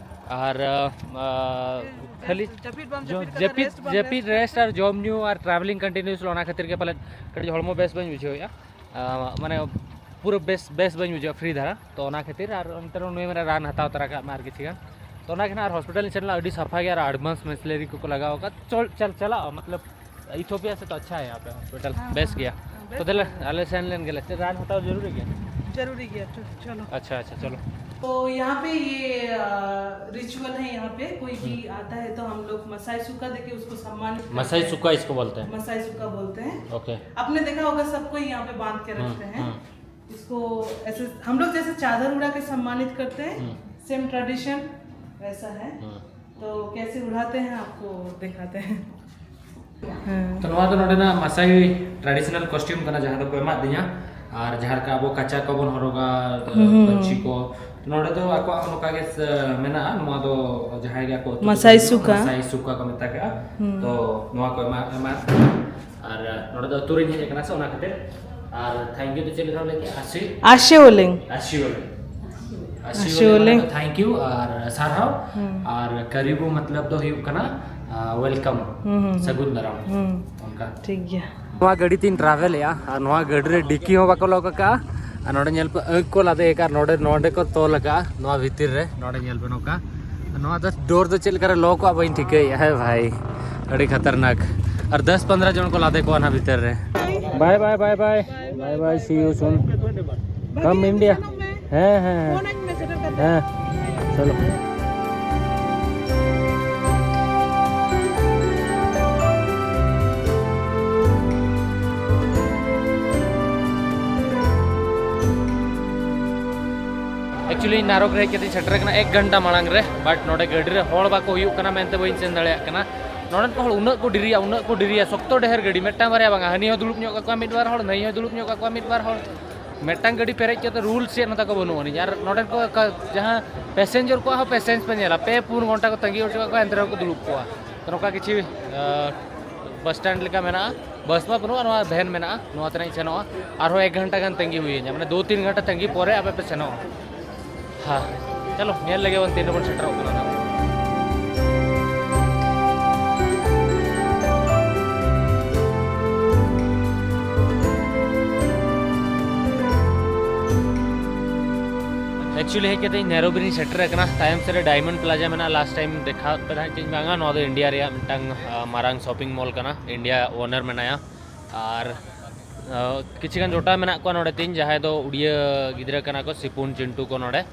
ᱟᱨ, ᱟ, ᱠᱷᱟᱹᱞᱤ ᱡᱟᱹᱯᱤᱫ ᱵᱟᱢ ᱡᱚ-, ᱡᱟᱹᱯᱤᱫ ᱠᱟᱫᱟ, ᱡᱟᱹᱯᱤᱫ, ᱨᱮᱥᱴ ᱵᱟᱢ ᱡᱟᱹᱯᱤᱫ, ᱨᱮᱥᱴ ᱨᱮᱥᱴ ᱟᱨ ᱡᱚᱢ ᱧᱩ ᱟᱨ ᱴᱨᱟᱵᱷᱮᱞᱤᱝ ᱠᱚᱱᱴᱤᱱᱤᱭᱩᱥ, ᱚᱱᱟ ᱠᱷᱟᱹᱛᱤᱨ ᱜᱮ ᱯᱟᱞᱮᱫ ᱠᱟᱹᱴᱤᱡ ᱦᱚᱲᱢᱚ ᱵᱮᱥ ᱵᱟᱹᱧ ᱵᱩᱡᱷᱟᱹᱣᱮᱫᱼᱟ᱾ ᱟ, ᱢᱟᱱᱮ ᱯᱩᱨᱟᱹ ᱵᱮᱥ, ᱵᱮᱥ ᱵᱟᱹᱧ ᱵᱩᱡᱷᱟᱹᱣᱟ ᱯᱷᱨᱤ ᱫᱷᱟᱨᱟ, ᱛᱚ ᱚᱱᱟ ᱠᱷᱟᱹᱛᱤᱨ᱾ ᱟᱨ ᱚᱱᱛᱮ ᱨᱮ ᱱᱩᱭ ᱢᱮᱱᱟ ᱨᱟᱱ ᱦᱟᱛᱟᱣ ᱛᱚᱨᱟ ᱠᱟᱜ ᱢᱮ ᱟᱨ ᱠᱤᱪᱷᱩ ᱜᱟᱱ, ᱛᱚ ᱚᱱᱟ ᱜᱮ ᱱᱟᱦᱟᱜ᱾ ᱟᱨ ᱦᱚᱥᱯᱤᱴᱟᱞ ᱤᱧ ᱥᱮᱱ ᱞᱮᱱᱟ, ᱟᱹᱰᱤ ᱥᱟᱯᱷᱟ ᱜᱮᱭᱟ ᱟᱨ ᱮᱰᱵᱷᱟᱱᱥ ᱢᱮᱥᱤᱱᱟᱨᱤ ᱠᱚᱠᱚ ᱞᱟᱜᱟᱣ ᱟᱠᱟᱫ᱾ ᱪᱚᱞ, ᱪᱟᱞ, ᱪᱟᱞᱟᱜᱼᱟ, ᱢᱚᱛᱞᱚᱵ ᱤᱛᱷᱳᱯᱤᱭᱟ ᱥᱮ ᱛᱚ ᱟᱪᱪᱷᱟ ᱦᱮᱸ ᱟᱯᱮ ᱦᱚᱥᱯᱤᱴᱟᱞ, ᱦᱮᱸ, ᱵᱮᱥ ᱦᱮᱸ, ᱜᱮᱭᱟ᱾ ᱦᱮᱸ, ᱵᱮᱥ ᱛᱚ ᱛᱟᱦᱞᱮ ᱜᱮᱭᱟ᱾ ᱟᱞᱮ ᱥᱮᱱ ᱞᱮᱱ ᱜᱮᱞᱮ, ᱪᱮᱫ ᱨᱟᱱ ᱦᱟᱛᱟᱣ ᱡᱚᱨᱩᱨᱤ ᱜᱮᱭᱟ? ᱡᱚᱨᱩᱨᱤ ᱜᱮᱭᱟ, ᱪᱚ-, ᱪᱚᱞᱚ᱾ ᱟᱪᱪᱷᱟ, ᱟᱪᱪᱷᱟ, ᱪᱚᱞᱚ᱾ तो यहाँ पे ये, अ, रिचुअल है, यहाँ पे कोई भी हम्म। आता है तो हम लोग मसाई सुक्का देके उसको सम्मानित करते हैं। मसाई सुक्का इसको बोलते हैं। मसाई सुक्का बोलते हैं। ओके। आपने देखा होगा, सबको यहाँ पे बांध के हम्म, रखते हैं। हम्म। इसको ऐसे हम लोग जैसे चादर उड़ा के सम्मानित करते हैं, हम्म। सेम ट्रेडिशन वैसा है। हम्म। तो कैसे उड़ाते हैं आपको दिखाते हैं। ᱦᱮᱸ᱾ ᱛᱚ, ᱱᱚᱣᱟ ᱫᱚ ᱱᱚᱰᱮᱱᱟᱜ ᱢᱟᱥᱟᱭ traditional costume ᱠᱟᱱᱟ, ᱡᱟᱦᱟᱸ ᱫᱚᱠᱚ ᱮᱢᱟᱫ ᱫᱤᱧᱟ᱾ ᱟᱨ ᱡᱟᱦᱟᱸ ᱞᱮᱠᱟ ᱟᱵᱚ ᱠᱟᱪᱟ ᱠᱚᱵᱚᱱ ᱦᱚᱨᱚᱜᱟ, ᱦᱩᱸ, ᱦᱩᱸ᱾ ᱯᱟᱹᱧᱪᱤ ᱠᱚ, ᱱᱚᱰᱮ ᱫᱚ ᱟᱠᱚᱣᱟᱜ ᱦᱚᱸ ᱱᱚᱝᱠᱟ ᱜᱮ ᱥᱮ-, ᱢᱮᱱᱟᱜᱼᱟ᱾ ᱱᱚᱣᱟ ᱫᱚ ᱡᱟᱦᱟᱸᱭ ᱜᱮ ᱟᱠᱚ ᱟᱹᱛᱩ ᱢᱟᱥᱟᱭ ᱠᱚ ᱦᱤᱡᱩᱜᱼᱟ, ᱥᱩᱠᱟ᱾ ᱢᱟᱥᱟᱭ ᱥᱩᱠᱟ ᱠᱚ ᱢᱮᱛᱟ ᱠᱟᱜᱼᱟ᱾ ᱦᱩᱸ᱾ ᱛᱚ, ᱱᱚᱣᱟ ᱠᱚ ᱮᱢᱟ-, ᱮᱢᱟ-, ᱟᱨ ᱱᱚᱰᱮ ᱫᱚ ᱟᱹᱛᱩ ᱨᱤᱧ ᱦᱮᱡ ᱟᱠᱟᱱᱟ ᱥᱮ, ᱚᱱᱟ ᱠᱷᱟᱹᱛᱤᱨ᱾ ᱟᱨ thank you ᱫᱚ ᱪᱮᱫ ᱞᱮᱠᱟᱢ ᱞᱟᱹᱭ ᱠᱮᱜᱼᱟ? ᱟᱥᱤ? ᱟᱥᱮ ᱚᱞᱮᱝ᱾ ᱟᱥᱤ ᱚᱞᱮᱝ᱾ ᱟᱥᱤ ᱟᱥᱤ ᱚᱞᱮᱝ ᱚᱞᱮᱝ᱾ ᱢᱟᱱᱮ ᱫᱚ thank you ᱟᱨ ᱥᱟᱨᱦᱟᱣ᱾ ᱦᱩᱸ᱾ ᱟᱨ ᱠᱟᱹᱨᱤᱵᱩ ᱢᱚᱛᱞᱚᱵ ᱫᱚ ᱦᱩᱭᱩᱜ ᱠᱟᱱᱟ, ᱟ, welcome, ᱦᱩᱸ, ᱦᱩᱸ, ᱦᱩᱸ᱾ ᱥᱟᱹᱜᱩᱱ ᱫᱟᱨᱟᱢ᱾ ᱦᱩᱸ᱾ ᱚᱱᱠᱟ᱾ ᱴᱷᱤᱠ ᱜᱮᱭᱟ᱾ ᱱᱚᱣᱟ ᱜᱟᱹᱰᱤ ᱛᱤᱧ travel ᱮᱜᱼᱟ ᱟᱨ ᱱᱚᱣᱟ ᱜᱟᱹᱰᱤ ᱨᱮ ᱰᱤᱠᱤ ᱦᱚᱸ ᱵᱟᱠᱚ lock ᱟᱠᱟᱜᱼᱟ᱾ ᱟᱨ ᱱᱚᱰᱮ ᱧᱮᱞ ᱯᱮ, ᱟᱹᱜ ᱠᱚ ᱞᱟᱫᱮ ᱟᱠᱟᱫ, ᱱᱚᱰᱮ, ᱱᱚᱰᱮ ᱠᱚ ᱛᱚᱞ ᱟᱠᱟᱫᱼᱟ, ᱱᱚᱣᱟ ᱵᱷᱤᱛᱤᱨ ᱨᱮ᱾ ᱱᱚᱰᱮ ᱧᱮᱞ ᱯᱮ ᱱᱚᱝᱠᱟ᱾ ᱱᱚᱣᱟ ᱫᱚ door ᱫᱚ ᱪᱮᱫ ᱞᱮᱠᱟ ᱨᱮ lock ᱠᱚᱜᱼᱟ ᱵᱟᱹᱧ ᱴᱷᱤᱠᱟᱹᱭᱮᱫᱼᱟ᱾ ᱦᱮᱸ ᱵᱷᱟᱭ, ᱟᱹᱰᱤ ᱠᱷᱟᱛᱟᱨᱱᱟᱠ᱾ ᱟᱨ ᱫᱚᱥ ᱯᱚᱱᱨᱚ ᱡᱚᱱ ᱠᱚ ᱞᱟᱫᱮ ᱠᱚᱣᱟ ᱱᱟᱦᱟᱜ ᱵᱷᱤᱛᱤᱨ ᱨᱮ᱾ Bye, bye, bye, bye. Bye, bye, see you soon. Come India. ᱦᱮᱸ, ᱦᱮᱸ, ᱦᱮᱸ᱾ ᱦᱮᱸ, ᱪᱚᱞᱚ᱾ Actually, ᱱᱟᱨᱚᱠ ᱨᱮ ᱦᱮᱡ ᱠᱟᱛᱮᱧ ᱥᱮᱴᱮᱨ ᱟᱠᱟᱱᱟ ᱮᱠ ᱜᱷᱚᱱᱴᱟ ᱢᱟᱲᱟᱝ ᱨᱮ, but ᱱᱚᱰᱮ ᱜᱟᱹᱰᱤ ᱨᱮ ᱦᱚᱲ ᱵᱟᱠᱚ ᱦᱩᱭᱩᱜ ᱠᱟᱱᱟ ᱢᱮᱱᱛᱮ ᱵᱟᱹᱧ ᱥᱮᱱ ᱫᱟᱲᱮᱭᱟᱜ ᱠᱟᱱᱟ᱾ ᱱᱚᱰᱮᱱ ᱠᱚ ᱦᱚᱲ ᱩᱱᱟᱹᱜ ᱠᱚ ᱰᱮᱨᱤᱭᱟ, ᱩᱱᱟᱹᱜ ᱠᱚ ᱰᱮᱨᱤᱭᱟ, ᱥᱚᱠᱛᱚ ᱰᱷᱮᱨ ᱜᱟᱹᱰᱤ, ᱢᱤᱫᱴᱟᱝ ᱵᱟᱨᱭᱟ ᱵᱟᱝᱟ, ᱦᱟᱹᱱᱤ ᱦᱚᱸ ᱫᱩᱲᱩᱵ ᱧᱚᱜ ᱠᱟᱠᱚᱣᱟ ᱢᱤᱫ ᱵᱟᱨ ᱦᱚᱲ, ᱱᱟᱹᱭ ᱦᱚᱸ ᱫᱩᱲᱩᱵ ᱧᱚᱜ ᱠᱟᱠᱚᱣᱟ ᱢᱤᱫ ᱵᱟᱨ ᱦᱚᱲ᱾ ᱢᱤᱫᱴᱟᱝ ᱜᱟᱹᱰᱤ ᱯᱮᱨᱮᱡ ᱠᱟᱛᱮ rules ᱪᱮᱫ ᱦᱚᱸ ᱛᱟᱠᱚ ᱵᱟᱹᱱᱩᱜ ᱟᱹᱱᱤᱡ᱾ ᱟᱨ ᱱᱚᱰᱮᱱ ᱠᱚ ᱚᱠᱟ-, ᱡᱟᱦᱟᱸ passenger ᱠᱚᱣᱟᱜ ᱦᱚᱸ patience ᱯᱮ ᱧᱮᱞᱟ, ᱯᱮ ᱯᱩᱱ ᱜᱷᱚᱱᱴᱟ ᱠᱚ ᱛᱟᱺᱜᱤ ᱦᱚᱪᱚ ᱠᱟᱜ ᱠᱚᱣᱟ, ᱮᱱᱛᱮ ᱨᱮᱦᱚᱸ ᱠᱚ ᱫᱩᱲᱩᱵ ᱠᱚᱣᱟ᱾ ᱛᱚ, ᱱᱚᱝᱠᱟ ᱠᱤᱪᱷᱩ, ᱟᱸ, bus stand ᱞᱮᱠᱟ ᱢᱮᱱᱟᱜᱼᱟ᱾ Bus ᱢᱟ ᱵᱟᱹᱱᱩᱜᱼᱟ, ᱱᱚᱣᱟ van ᱢᱮᱱᱟᱜᱼᱟ, ᱱᱚᱣᱟ ᱛᱮ ᱱᱟᱜ ᱤᱧ ᱥᱮᱱᱚᱜᱼᱟ᱾ ᱟᱨᱦᱚᱸ ᱮᱠ ᱜᱷᱚᱱᱴᱟ ᱜᱟᱱ ᱛᱟᱺᱜᱤ ᱦᱩᱭ ᱤᱧᱟ, ᱢᱟᱱᱮ ᱫᱩ ᱛᱤᱱ ᱜᱷᱚᱱᱴᱟ ᱛᱟᱺᱜᱤ ᱯᱚᱨᱮ ᱟᱯᱮ ᱯᱮ ᱥᱮᱱᱚᱜᱼᱟ᱾ ᱦᱮᱸ, ᱪᱚᱞᱚ ᱧᱮᱞ ᱞᱮᱜᱮ ᱵᱚᱱ ᱛᱤᱱ ᱨᱮᱵᱚᱱ ᱥᱮᱴᱮᱨᱚᱜ ᱠᱟᱱᱟ ᱱᱟᱜ᱾ Actually ᱦᱮᱡ ᱠᱟᱛᱮ ᱤᱧ ᱱᱮᱨᱳᱵᱤ ᱨᱤᱧ ᱥᱮᱴᱮᱨ ᱟᱠᱟᱱᱟ᱾ ᱛᱟᱭᱚᱢ ᱥᱮᱫ ᱨᱮ Diamond Plaza ᱢᱮᱱᱟᱜᱼᱟ, last time ᱫᱮᱠᱷᱟᱣ ᱯᱮ ᱛᱟᱦᱮᱸᱫ ᱪᱮᱫ ᱵᱟᱝᱟ, ᱱᱚᱣᱟ ᱫᱚ India ᱨᱮᱭᱟᱜ ᱢᱤᱫᱴᱟᱝ, ᱟ, ᱢᱟᱨᱟᱝ shopping mall ᱠᱟᱱᱟ᱾ India owner ᱢᱮᱱᱟᱭᱟ᱾ ᱟᱨ, ᱟ, ᱠᱤᱪᱷᱩ ᱜᱟᱱ ᱡᱚᱴᱟᱣ ᱢᱮᱱᱟᱜ ᱠᱚᱣᱟ ᱱᱚᱰᱮ ᱛᱤᱧ, ᱡᱟᱦᱟᱸᱭ ᱫᱚ ᱩᱲᱤᱭᱟᱹ ᱜᱤᱫᱽᱨᱟᱹ ᱠᱟᱱᱟ ᱠᱚ, ᱥᱤᱯᱩᱱ ᱪᱤᱱᱴᱩ ᱠᱚ ᱱᱚᱰᱮ᱾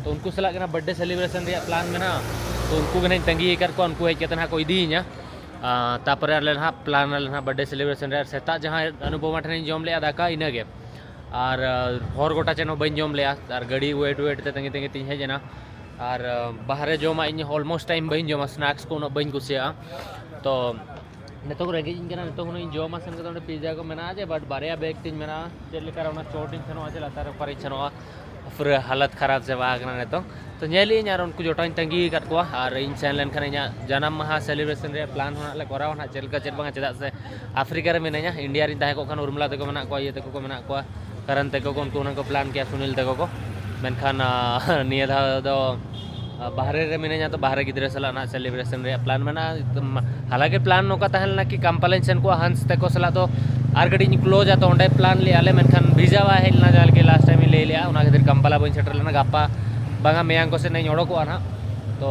ᱛᱚ ᱩᱱᱠᱩ ᱥᱟᱞᱟᱜ ᱜᱮ ᱱᱟᱜ birthday celebration ᱨᱮᱭᱟᱜ plan ᱢᱮᱱᱟᱜᱼᱟ᱾ ᱛᱚ ᱩᱱᱠᱩ ᱜᱮ ᱱᱟᱜ ᱤᱧ ᱛᱟᱺᱜᱤ ᱟᱠᱟᱫ ᱠᱚᱣᱟ, ᱩᱱᱠᱩ ᱦᱮᱡ ᱠᱟᱛᱮ ᱱᱟᱜ ᱠᱚ ᱤᱫᱤᱭᱤᱧᱟ᱾ ᱟ, ᱛᱟᱯᱚᱨᱮ ᱟᱞᱮ ᱱᱟᱦᱟᱜ plan ᱟᱞᱮ ᱱᱟᱦᱟᱜ birthday celebration ᱨᱮ᱾ ᱟᱨ ᱥᱮᱛᱟᱜ ᱡᱟᱦᱟᱸ ᱚᱱᱩᱯᱚᱢᱟ ᱴᱷᱮᱱᱤᱧ ᱡᱚᱢ ᱞᱮᱜᱼᱟ ᱫᱟᱠᱟ, ᱤᱱᱟᱹᱜᱮ᱾ ᱟᱨ, ᱟ, ᱦᱚᱨ ᱜᱚᱴᱟ ᱪᱮᱫ ᱦᱚᱸ ᱵᱟᱹᱧ ᱡᱚᱢ ᱞᱮᱜᱼᱟ, ᱟᱨ ᱜᱟᱹᱰᱤ wait wait ᱛᱮ ᱛᱟᱺᱜᱤ ᱛᱟᱺᱜᱤ ᱛᱤᱧ ᱦᱮᱡ ᱮᱱᱟ᱾ ᱟᱨ, ᱟ, ᱵᱟᱦᱨᱮ ᱡᱚᱢᱟᱜ ᱤᱧ almost time ᱵᱟᱹᱧ ᱡᱚᱢᱟ, snacks ᱠᱚ ᱩᱱᱟᱹᱜ ᱵᱟᱹᱧ ᱠᱩᱥᱤᱭᱟᱜᱼᱟ᱾ ᱛᱚ ᱱᱤᱛᱚᱜ ᱨᱮᱸᱜᱮᱡ ᱤᱧ ᱠᱟᱱᱟ, ᱱᱤᱛᱚᱜ ᱦᱩᱱᱟᱹᱝ ᱤᱧ ᱡᱚᱢᱟ ᱥᱮᱱ ᱠᱟᱛᱮ ᱚᱸᱰᱮ ᱯᱤᱡᱡᱟ ᱠᱚ ᱢᱮᱱᱟᱜᱼᱟ ᱡᱮ, but ᱵᱟᱨᱭᱟ ᱵᱮᱜᱽ ᱛᱤᱧ ᱢᱮᱱᱟᱜᱼᱟ᱾ ᱪᱮᱫ ᱞᱮᱠᱟ ᱨᱮ ᱚᱱᱟ ᱪᱚᱴ ᱤᱧ ᱥᱮᱱᱚᱜᱼᱟ ᱪᱮ ᱞᱟᱛᱟᱨ ᱚᱠᱟᱨᱤᱧ ᱥᱮᱱᱚᱜᱼᱟ, ᱯᱩᱨᱟᱹ ᱦᱟᱞᱚᱛ ᱠᱷᱟᱨᱟᱯ ᱪᱟᱵᱟ ᱟᱠᱟᱱᱟ ᱱᱤᱛᱚᱝ᱾ ᱛᱚ ᱧᱮᱞ ᱤᱧ ᱟᱨ ᱩᱱᱠᱩ ᱡᱚᱴᱟᱣ ᱤᱧ ᱛᱟᱺᱜᱤ ᱟᱠᱟᱫ ᱠᱚᱣᱟ, ᱟᱨ ᱤᱧ ᱥᱮᱱ ᱞᱮᱱᱠᱷᱟᱱ ᱤᱧᱟᱹᱜ ᱡᱟᱱᱟᱢ ᱢᱟᱦᱟ celebration ᱨᱮᱭᱟᱜ plan ᱦᱚᱸ ᱱᱟᱜ ᱞᱮ ᱠᱚᱨᱟᱣᱟ ᱱᱟᱜ, ᱪᱮᱫ ᱞᱮᱠᱟ ᱪᱮᱫ ᱵᱟᱝᱟ᱾ ᱪᱮᱫᱟᱜ ᱥᱮ ᱟᱯᱷᱨᱤᱠᱟ ᱨᱮ ᱢᱤᱱᱟᱹᱧᱟ, ᱤᱱᱰᱤᱭᱟ ᱨᱤᱧ ᱛᱟᱦᱮᱸ ᱠᱚᱜ ᱠᱷᱟᱱ ᱩᱨᱢᱤᱞᱟ ᱛᱟᱠᱚ ᱢᱮᱱᱟᱜ ᱠᱚᱣᱟ, ᱤᱭᱟᱹ ᱛᱟᱠᱚ ᱠᱚ ᱢᱮᱱᱟᱜ ᱠᱚᱣᱟ, ᱠᱟᱨᱟᱱ ᱛᱟᱠᱚ ᱠᱚ, ᱩᱱᱠᱩ ᱦᱩᱱᱟᱹᱝ ᱠᱚ plan ᱠᱮᱭᱟ, ᱥᱩᱱᱤᱞ ᱛᱟᱠᱚ ᱠᱚ᱾ ᱢᱮᱱᱠᱷᱟᱱ ᱟᱸ, ᱱᱤᱭᱟᱹ ᱫᱷᱟᱣ ᱫᱚ ᱟᱸ, ᱵᱟᱦᱨᱮ ᱨᱮ ᱢᱤᱱᱟᱹᱧᱟ, ᱛᱚ ᱵᱟᱦᱨᱮ ᱜᱤᱫᱽᱨᱟᱹ ᱥᱟᱞᱟᱜ ᱱᱟᱜ celebration ᱨᱮᱭᱟᱜ plan ᱢᱮᱱᱟᱜᱼᱟ᱾ ᱛᱚ ᱢᱟ-, ᱦᱟᱞᱟᱝᱠᱤ plan ᱱᱚᱝᱠᱟ ᱛᱟᱦᱮᱸ ᱞᱮᱱᱟ ᱠᱤ ᱠᱟᱢᱯᱟᱞᱟᱧ ᱥᱮᱱ ᱠᱚᱜᱼᱟ ᱦᱟᱱᱥ ᱛᱟᱠᱚ ᱥᱟᱞᱟᱜ, ᱫᱚ ᱟᱨ ᱠᱟᱹᱴᱤᱡ ᱤᱧ close ᱟ, ᱛᱚ ᱚᱸᱰᱮ plan ᱞᱮᱜᱼᱟ ᱞᱮ, ᱢᱮᱱᱠᱷᱟᱱ ᱵᱷᱤᱥᱟ ᱵᱟᱭ ᱦᱮᱡ ᱞᱮᱱᱟ, ᱡᱟᱦᱟᱸ ᱞᱮᱠᱟ last time ᱤᱧ ᱞᱟᱹᱭ ᱞᱮᱜᱼᱟ, ᱚᱱᱟ ᱠᱷᱟᱹᱛᱤᱨ ᱠᱟᱢᱯᱟᱞᱟ ᱵᱟᱹᱧ ᱥᱮᱴᱮᱨ ᱞᱮᱱᱟ᱾ ᱜᱟᱯᱟ ᱵᱟᱝᱟ ᱢᱮᱭᱟᱝ ᱠᱚ ᱥᱮᱫ ᱤᱧ ᱚᱰᱚᱠᱚᱜᱼᱟ ᱱᱟᱜ᱾ ᱛᱚ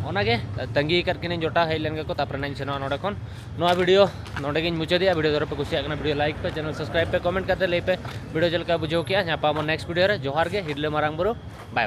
ᱚᱱᱟᱜᱮ ᱛᱟᱺᱜᱤ ᱟᱠᱟᱫ ᱠᱤᱱᱟᱹᱧ ᱡᱚᱴᱟᱣ ᱦᱮᱡ ᱞᱮᱱ ᱜᱮᱠᱚ, ᱛᱟᱨᱯᱚᱨᱮ ᱱᱟᱜ ᱤᱧ ᱥᱮᱱᱚᱜᱼᱟ ᱱᱚᱰᱮ ᱠᱷᱚᱱ᱾ ᱱᱚᱣᱟ video ᱱᱚᱰᱮ ᱜᱤᱧ ᱢᱩᱪᱟᱹᱫᱮᱜᱼᱟ᱾ Video ᱫᱷᱚᱨᱮ ᱯᱮ ᱠᱩᱥᱤᱭᱟᱜ ᱠᱟᱱᱟ, video like ᱯᱮ, channel subscribe ᱯᱮ, comment ᱠᱟᱛᱮ ᱞᱟᱹᱭ ᱯᱮ video ᱪᱮᱫ ᱞᱮᱠᱟ ᱵᱩᱡᱷᱟᱹᱣ ᱠᱮᱜᱼᱟ᱾ ᱧᱟᱯᱟᱢᱟ next video ᱨᱮ᱾ ᱡᱚᱦᱟᱨ ᱜᱮ, ᱦᱤᱨᱞᱟᱹ ᱢᱟᱨᱟᱝ ᱵᱩᱨᱩ᱾ Bye.